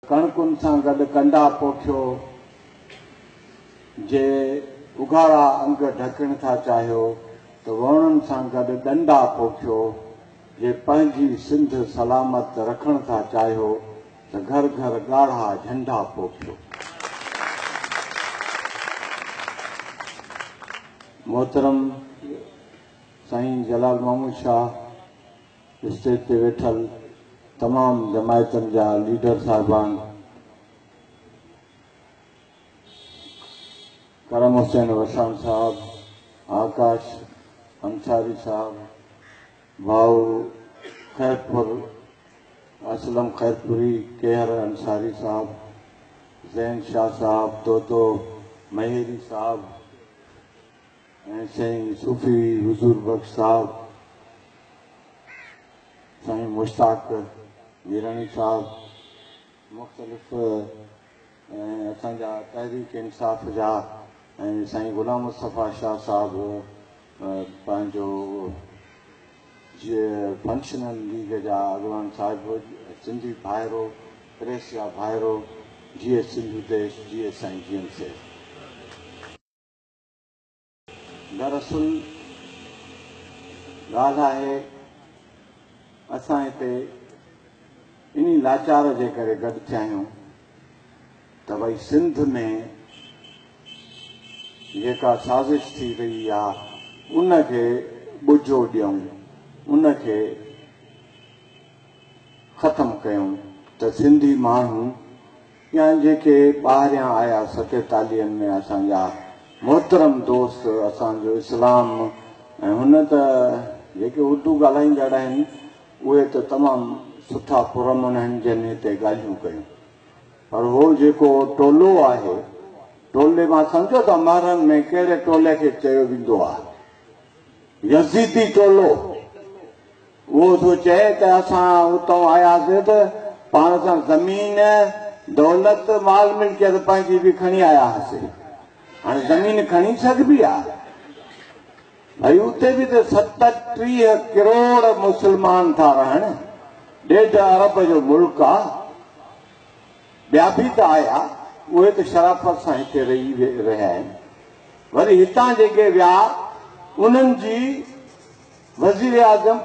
ڪڻڪن سان گڏ ڪنڊا پوکيو، جي اگهاڙا انگ ڍڪڻ ٿا چاهيو ته ووڻن سان گڏ ڏنڊا پوکيو، جي پنهنجي سنڌ سلامت رکڻ ٿا چاهيو ته گهر گهر ڳاڙها جهنڊا پوکيو. محترم سائين جلال محمود شاهه. اسٽيج تي ويٺل تمام جماعتن جا ليڊر صاحبان، ڪرم حسين وساڻ صاحب، آڪاش انصاري صاحب، ڀائو خيرپور اسلم خيرپوري، ڪيهر انصاري صاحب، زين شاهه صاحب، دودو مهيري صاحب ۽ سائين صوفي حضور بخش صاحب، سائين مشتاق ميراڻي صاحب، مختلف ۽ اسان جا تحريڪ انصاف جا ۽ سائين غلام مصطفيٰ شاهه صاحب پنهنجو جي فنڪشنل ليگ جا اڳواڻ صاحب، سنڌي ڀائرو، پريس جا ڀائرو، جيئي سنڌو ديش، جيئي سائين جي ايم سيد. دراصل ڳالهه آهي اسان هتي انهي لاچار جي ڪري گڏ ٿيا آهيون ته ڀئي سنڌ ۾ جيڪا سازش ٿي رهي آهي ان کي ٻجهو ڏيون، ان کي ختم ڪيون ته سنڌي ماڻهو يا جيڪي ٻاهريان آيا ستيتاليهن ۾ اسان جا محترم دوست اسان جو اسلام ۽ هن ته جيڪي اردو ڳالهائيندڙ آهن اهي ته تمام سٺا پرامن آهن جن هتي ڳالهيون ڪيون پر هو جيڪو ٽولو آهي ٽولي مان سمجهو ته مهرن ۾ ڪهڙي ٽولي کي چيو ويندو آهي يزيدي ٽولو اهو ٿو چئي ته اسان اتان آياسين ته پاڻ سان زمين، دولت، مال ملڪيت پنهنجي به کڻي آيا هئاسين. هاڻي زمين کڻي سگهبي آ؟ ڀئي اتي به ته 37 ڪروڙ مسلمان ٿا رهن، ڏيڍ ارب جو ملڪ آ. ٻيا به ته آيا، اهي ته شرافت سان هتي رهي رهيا آهن. وري هتان جيڪي ويا، انهن جي وزيراعظم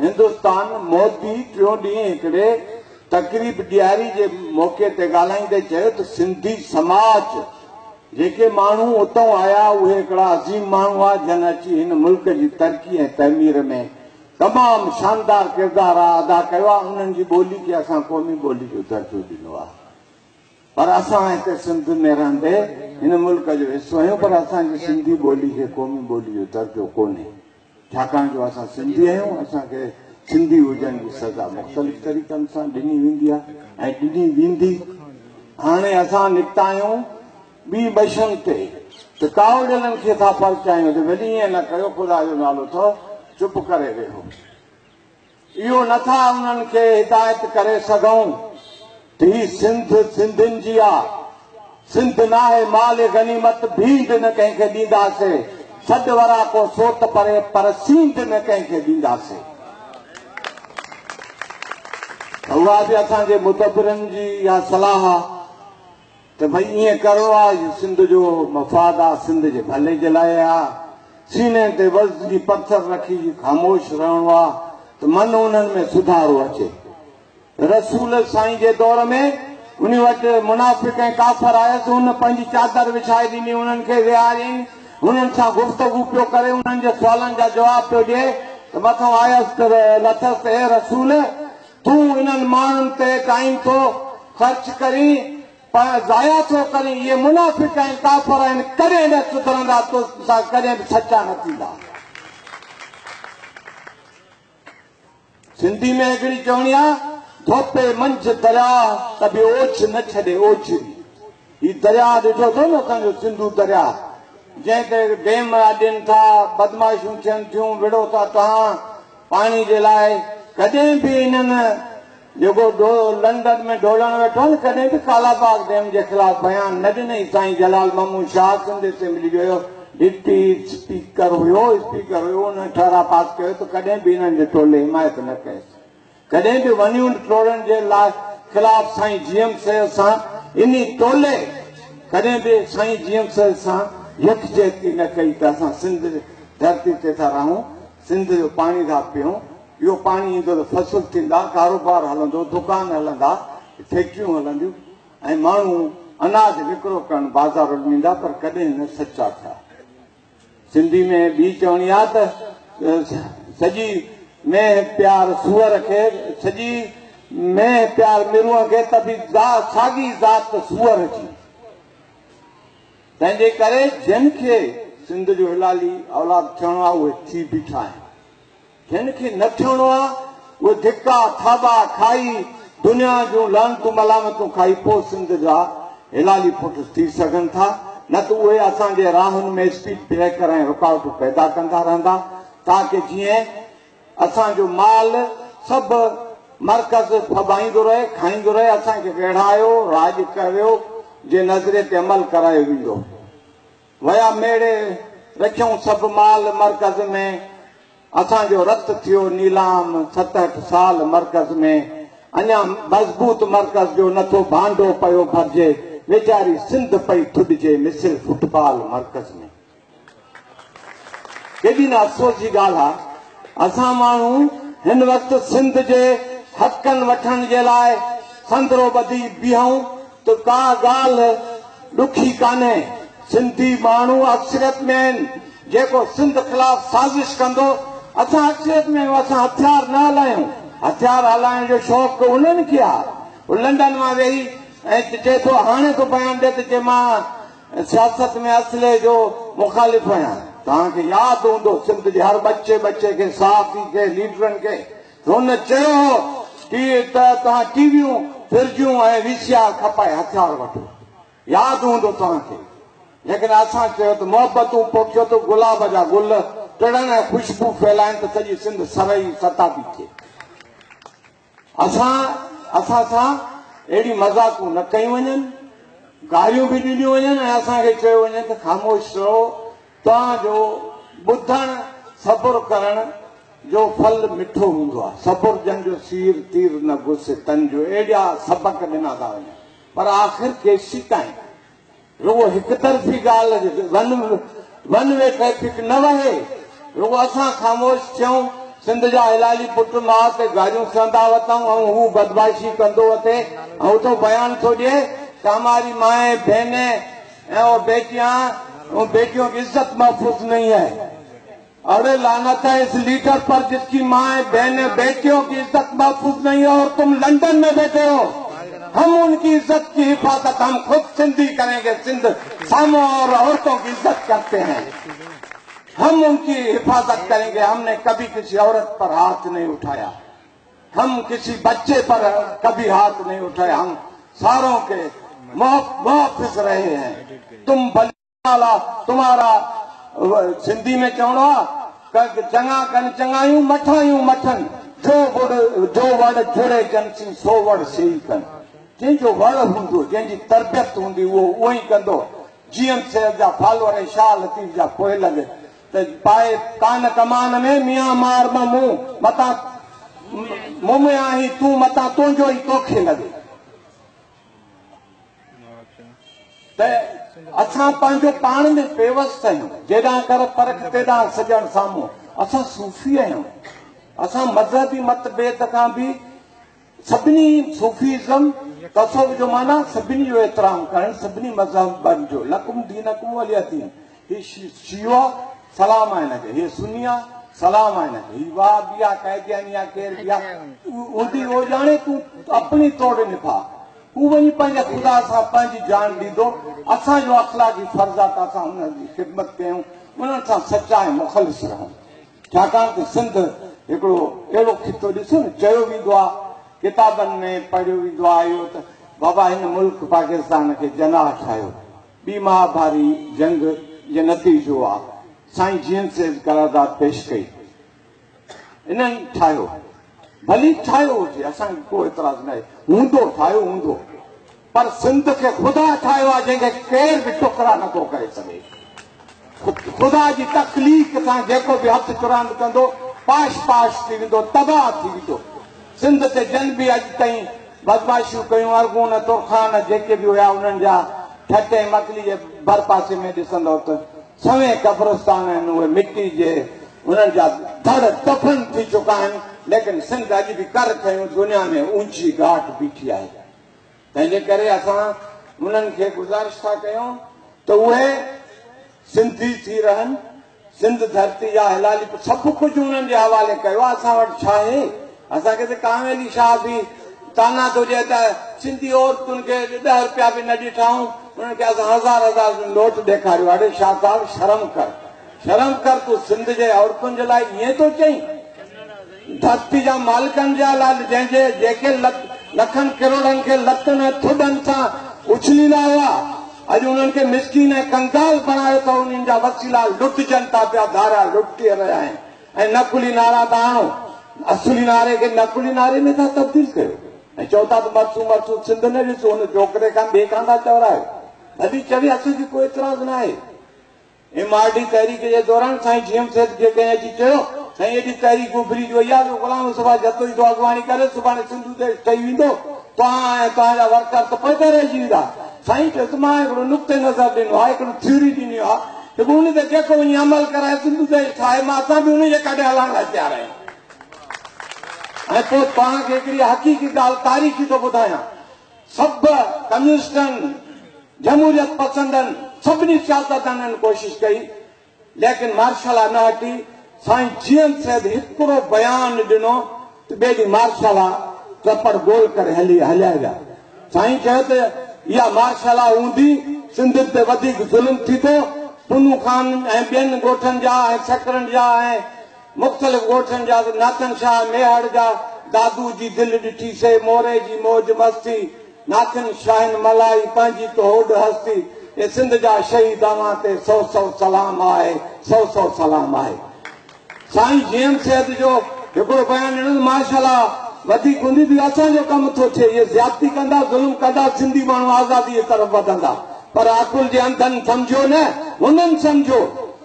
هندستان مودي ٽيون ڏينهن هڪڙي تقريب ڏياري جي موقعي تي ڳالهائيندي چيو ته سنڌي سماج جيڪي ماڻهو اتئون آيا اهي هڪڙا عظيم ماڻهو هئا جن اچي هن ملڪ جي ترقي ۽ تعمير ۾ تمام شاندار ڪردار ادا ڪيو آهي انهن جي ٻولي کي اسان قومي ٻولي جو درجو ڏنو آهي. پر اسان هتي سنڌ ۾ رهندي هن ملڪ جو حصو آهيون پر اسان جي سنڌي ٻولي کي قومي ٻولي جو درجو ڪونهي ڇاڪاڻ جو اسان سنڌي آهيون اسان کي سنڌي هجڻ جي سزا مختلف طريقن سان ڏني ويندي آهي ۽ ڏني ويندي. هاڻي اسان نڪتا آهيون ٻي مشن تي ته ڪاوڙيلن کي ٿا پرچايون ته ڀلي ائين نه ڪيو خدا جو نالو اٿو چپ ڪري ويهو. اهو نه ٿا انهن کي هدايت ڪري سگهون ته هي سنڌ سنڌين جي آ، سنڌ ناهي مال غنيمت ڀينڊ نه ڪنهن کي ڏينداسي، سڏ وراڪو سوت پري پر سينڌ نه ڪنهن کي ڏينداسي. ته اها به اسان جي مدبرن جي اها صلاح آ ته ڀئي ائين ڪرڻو آ، اهو سنڌ جو مفاد آ، سنڌ جي ڀلي جي لاء آ. سيني تي وزني پٿر رکي خاموش رهڻو آ ته من انهن ۾ سڌارو اچي. رسول سائين جي دور ۾ انهي وٽ منافق ۽ ڪافر آيس، هن پنهنجي چادر وڇائي ڏني، انهن کي ويهاريائين، انهن سان گفتگو پيو ڪري، انهن جي سوالن جا جواب پيو ڏئي ته مٿئون آيس ته لٿس ته اي رسول! تون انهن ماڻهن تي ٽائيم ٿو خرچ ڪرين، پر ضايع ٿو ڪرين، اهي منافق ۽ ڪافر آهن، ڪڏهن نه سڌرندا، تو سان ڪڏهن به سچا نه ٿيندا. سنڌي ۾ هڪڙي چوڻي آ، ڌوپي منجهه درياهه ته به اوڇ نه ڇڏي اوڇري. هي درياهه ڏٺو اٿو نه اسان جو سنڌو درياهه، جنهن تي ڊيم اڏين ٿا، بدمعاشيون ٿين ٿيون، وڙهو ٿا توهان پاڻي جي لاء، ڪڏهن به انهن جيڪو لنڊن ۾ ڊوڙڻ ويٺو آهي نه ڪڏهن به ڪالاباغ ڊيم جي خلاف بيان نه ڏنائين سائين جلال محمود شاهه سنڌ اسيمبلي جو اهو ڊپٽي اسپيڪر هيو اسپيڪر هيو ان ٺهراء پاس ڪيو ته ڪڏهن به انهن جي ٽولي حمايت نه ڪيس ڪڏهن به ون يونٽ ٽوڙڻ جي لاء خلاف سائين جي ايم سيد سان انهي ٽولي ڪڏهن به سائين جي ايم سيد سان يڪجهتي نه ڪئي ته اسان سنڌ ڌرتي تي ٿا رهون، سنڌ جو پاڻي ٿا پيئون، اهو پاڻي ايندو ته فصل ٿيندا، ڪاروبار هلندو، دڪان هلندا، فيڪٽريون هلنديون ۽ ماڻهو اناج وڪرو ڪرڻ بازارن ۾ ايندا پر ڪڏهن نه سچا ٿيا. سنڌي ۾ ٻي چوڻي آ ته سڄي مينهن پيار سوئر کي، سڄي مينهن پيار مرونء کي ته به ساڳي ذات سوئر جي. تنهن جي ڪري جن کي سنڌ جو حلالي اولاد ٿيڻو آ اهي ٿي بيٺا آهن. جن کي نه ٿيڻو آ اهي ڌڪا ٿاٻا کائي دنيا جون لعنتون ملامتون کائي پوء سنڌ جا حلالي پٽ ٿي سگهن ٿا نه ته اهي اسان جي راهن ۾ اسپيڊ بريڪر ۽ رڪاوٽون پيدا ڪندا رهندا تاڪه جيئن اسان جو مال سڀ مرڪز ڦٻائيندو رهي کائيندو رهي اسان کي ويڙهايو راڄ ڪريو جي نظريي تي عمل ڪرايو ويندو. ويا ميڙي رکيائون سڀ مال مرڪز ۾، اسان جو رت ٿيو نيلام 67 سال مرڪز ۾، اڃا مضبوط مرڪز جو نٿو ڀانڊو پيو ڀرجي، ويچاري سنڌ پئي ٿڏجي مثل فٽبال مرڪز ۾. ڪيڏي نه افسوس جي ڳالهه آ اسان ماڻهو هن وقت سنڌ جي حقن وٺڻ جي لاء سندرو ٻڌي بيهون ته ڪا ڳالهه ڏکي ڪانهي، سنڌي ماڻهو اڪثريت ۾ آهن، جيڪو سنڌ خلاف سازش ڪندو، اسان اڪثريت ۾ آهيون، اسان هٿيار نه هلايون، هٿيار هلائڻ جو شوق انهن کي آهي، هو لنڊن مان ويهي ۽ چئي ٿو هاڻي ٿو بيان ڏي ته چئي مان سياست ۾ اسلحي جو مخالف آهيان، توهان کي ياد هوندو سنڌ جي هر ٻچي ٻچي کي، صحافي کي، ليڊرن کي هن چيو هو ته توهان ٽي ويون، فرجون ۽ وي سي آر کپائي هٿيار وٺو. ياد هوندو توهان کي. جيڪڏهن اسان چيو ته محبتون پوکيو ته گلاب جا گل ٽڙن ۽ خوشبو ڦهلائن ته سڄي سنڌ سرهي ستابي ٿئي. اسان اسان سان اهڙي مذاقون نه ڪيون وڃن، گاريون به ڏنيون وڃن ۽ اسان کي چيو وڃي ته خاموش رهو، توهان جو ٻڌڻ صبر ڪرڻ جو ڦل مٺو هوندو آهي، صبر جن جو سير تير نه گسي تن جو اهڙا سبق ڏنا ٿا وڃن پر آخر ڪيسيتائين رڳو هڪ طرفي ڳالهه ون وي ٽريفڪ نه وهي، رڳو اسان خاموش ٿيون، سنڌ جا حلالي پٽ ماء تي گاريون سهندا وتون ۽ هو بدمعاشي ڪندو وتي ۽ اتو بيان ٿو ڏئي ته هماري مائين بهنين ۽ اور بيٽيان بيٽيون ڪي عزت محفوظ نهين هي. اڙي لعنت هي اس ليڊر پر جس ڪي مائين بهنين بيٽيون ڪي عزت محفوظ نهين هي اور تم لنڊن مين بيٺي هو هم ان ڪي عزت ڪي حفاظت هم خود سنڌي ڪرين گي سنڌ سامهون اور عورتون ڪي عزت ڪرتي هين هم ان ڪي حفاظت ڪرين گي هم ني ڪڀي ڪسي عورت پر هاٿ نهين اٺايا هم ڪسي بچي پر ڪڀي هاٿ نهين اٺايا هم سارون ڪي محافظ رهي هين تم ڀلي الا تمهارا سنڌي ۾ چوڻو آ ته چڱا ڪن چڱايون مٺايون مٺن جو وڙ جو وڙ جڙي جن سين سو وڙ سي ئي ڪن جنهن جو وڙ هوندو جنهن جي تربيت هوندي اهو اهو ئي ڪندو جي ايم سيد جا فالوئر ۽ شاهه لطيف جا پوئلڳ ته پائي ڪان ڪمان ۾ ميان مار م مون متان مون ۾ آهين تون متان تنهنجو ئي توکي لڳي. ته اسان پنهنجو پاڻ ۾ پيوست آهيون، جيڏانهن ڪر پرک تيڏانهن سڄڻ سامهون. اسان صوفي آهيون، اسان مذهبي مت ڀيد کان به سڀني صوفيزم تصوف جو معنيٰ سڀني جو احترام ڪرڻ، سڀني مذهبن جو لڪم دينڪم ولي دين. هي شيعو آ سلام آ هن کي، هي سني آ سلام آ هن کي، هي وهابي آ قادياني آ ڪير به آ هوندي اهو ڄاڻي تون اپڻي توڙ نڀاء. هو وڃي پنهنجي خدا سان پنهنجي جان ڏيندو. اسان جو اخلاقي فرض آ ته اسان انهن جي خدمت ڪيون، انهن سان سچا ۽ مخلص رهون. ڇاڪاڻ ته سنڌ هڪڙو اهڙو خطو ڏسو نه چيو ويندو آ ڪتابن ۾ پڙهيو ويندو آ اهو ته بابا هن ملڪ پاڪستان کي جناح ٺاهيو. ٻي مهاڀاري جنگ جي نتيجو آ سائين جي ايم سيد قرارداد پيش ڪئي انهن ٺاهيو ڀلي ٺاهيو هجي اسان کي ڪو اعتراض ناهي هوندو ٺاهيو هوندو پر سنڌ کي خدا ٺاهيو آ جنهن کي ڪير به ٽڪرا نٿو ڪري سگهي خدا جي تخليق سان جيڪو به هٿ چراند ڪندو پاش پاش ٿي ويندو تباهه ٿي ويندو سنڌ تي جن به اڄ تائين بدمعاشيون ڪيون، ارغون، ترخان جيڪي به هيا انهن جا ٺٽي ۽ مڪلي جي ڀرپاسي ۾ ڏسندؤ ته سوين قبرستان آهن، اهي مٽي جي انهن جا ڌڙ دفن ٿي چڪا آهن، ليڪن سنڌ اڄ به ڪر کنيون دنيا ۾ اونچي ڳاٽ بيٺي آهي. تنهن جي ڪري اسان انهن کي گذارش ٿا ڪيون ته اهي سنڌي ٿي رهن، سنڌ ڌرتي جا حلالي سڀ ڪجهه انهن جي حوالي ڪيو آهي، اسان وٽ ڇا آهي؟ اسان کي ته ڪانويلي شاهه به طعنا ٿو ڏئي ته سنڌي عورتن کي ڏهه رپيا به نه ڏٺائون، انهن کي اسان هزار هزار جو نوٽ ڏيکاريو. اڙي شاهه صاحب شرم ڪر، شرم ڪر، تون سنڌ جي عورتن جي لاء ائين ٿو چئين؟ ڌرتي جا مالڪن جا لاء جنهن جي جيڪي لکن ڪروڙن کي لتن ۽ ٿڏن سان اڇليندا هئا، اڄ انهن کي مسڪين ۽ ڪنگال بڻايو اٿئو، انهن جا وسيلا لٽجن ٿا پيا، ڌاريا لٽي رهيا آهن ۽ نقلي نعرا ٿا آڻو، اصلي نعري کي نقلي نعري ۾ ٿا تبديل ڪيو ۽ چئو ٿا ته مرسون مرسون سنڌ نه ڏسون، هن ڇوڪري کان ٻئي کان ٿا چورايو، ڀلي چوي اسان کي ڪو اعتراض ناهي. ايم آر ڊي تحريڪ جي دوران سائين جي ايم سيد کي ڪنهن اچي چيو، سائين ايڏي تحريڪ اڀري جو وئي آهي جو غلام مصطفيٰ جتوئي ٿو اڳواڻي ڪري، سڀاڻي سنڌو ديش ٺهي ويندو، توهان ۽ توهان جا ورڪر ته پوئتي رهجي ويندا. سائين چيو ته مان هڪڙو نقطه نظر ڏنو آهي، هڪڙي ٿيوري ڏني آهي ته ان تي جيڪو وڃي عمل ڪرائي سنڌو ديش ٺاهي، مان اسان به ان جي ڪاڏي هلڻ لاء تيار آهيون. ۽ پوء توهان کي هڪڙي حقيقي ڳالهه تاريخي ٿو ٻڌايان. سڀ ڪميونسٽن، جمهوريت پسندن، سڀني سياستدانن ڪوشش ڪئي، ليڪن مارشالا نه هٽي. سائين جي ايم سيد هڪڙو بيان ڏنو ته ٻئي ڏينهن مارشالا ٽپڙ گول ڪري هلي هليا ويا. سائين چيو ته اها مارشالا هوندي سنڌين تي وڌيڪ ظلم ٿيندو. پنهون خان ۽ ٻين ڳوٺن جا ۽ سڪرنڊ جا ۽ مختلف ڳوٺن جا ناٿن شاهه ميهڙ جا دادو جي دل ڏٺي سي موري جي موج مستي ناٿن شاهن ملائي پنهنجي ته هوڏ هستي اي سنڌ جا شهيد اوهان تي سو سو سلام آهي سو سو سلام آهي. سائين جي ايم سيد جو هڪڙو بيان ڏنو ته ماشاء الله وڌيڪ هوندي به اسان جو ڪم ٿو ٿئي اهي زيادتي ڪندا ظلم ڪندا سنڌي ماڻهو آزادي جي طرف وڌندا پر عقل جي انڌن سمجهيو نه هنن سمجهيو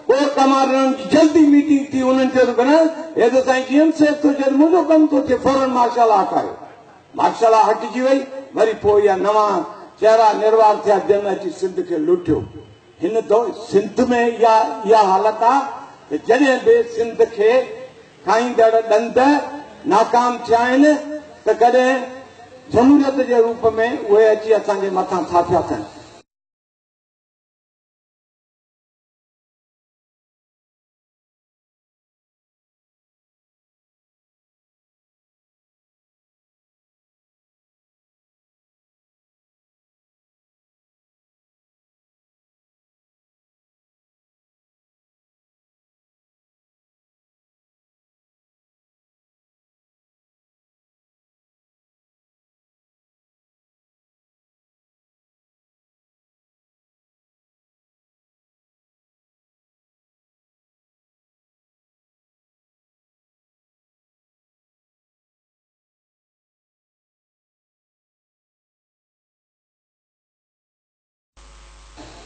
ڪور ڪمانڊرن جي جلدي ميٽنگ ٿي، انهن چيو ته ڀيڻ هي ته سائين جي ايم سيد ٿو چئي ته منهنجو ڪم ٿو ٿئي، فورن مارشل لا هٽايو. مارشل لا هٽجي وئي، وري پوء اها نوان چهرا نروار ٿيا جن اچي سنڌ کي لٽيو. هن دور سنڌ ۾ اها اها حالت آ ته جڏهن به سنڌ کي کائيندڙ ڏند ناڪام ٿيا آهن ته ڪڏهن جمهوريت جي روپ ۾ اهي اچي اسان جي مٿان ٿاڦيا ٿين.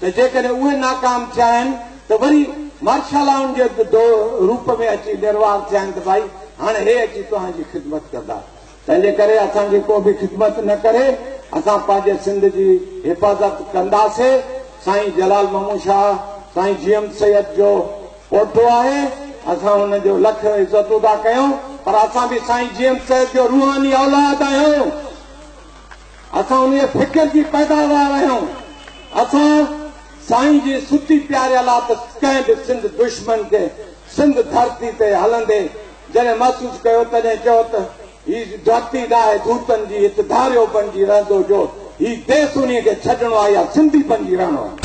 ته جيڪڏهن اهي ناڪام ٿيا آهن ته وري مارشالائن جي روپ ۾ اچي نروار ٿيا آهن ته ڀائي هاڻي هي اچي توهان جي خدمت ڪندا. تنهن جي ڪري اسان جي ڪو به خدمت نه ڪري، اسان پنهنجي سنڌ جي حفاظت ڪنداسي. سائين جلال محمود شاهه سائين جي ايم سيد جو پوٽو آهي، اسان ان جو لک عزتون ٿا ڪيون، پر اسان به سائين جي ايم سيد جو روحاني اولاد آهيون، اسان ان جي فڪر جي پيداوار آهيون، اسان سائين جي ستي پياريل آ ته ڪنهن به سنڌ دشمن کي سنڌ ڌرتي تي هلندي جڏهن محسوس ڪيو تڏهن چيو ته هي ڌرتي ناهي ڌوتن جي هت ڌاريو بڻجي رهندو جو هي ديس انهي کي ڇڏڻو آهي يا سنڌي بڻجي رهڻو آهي.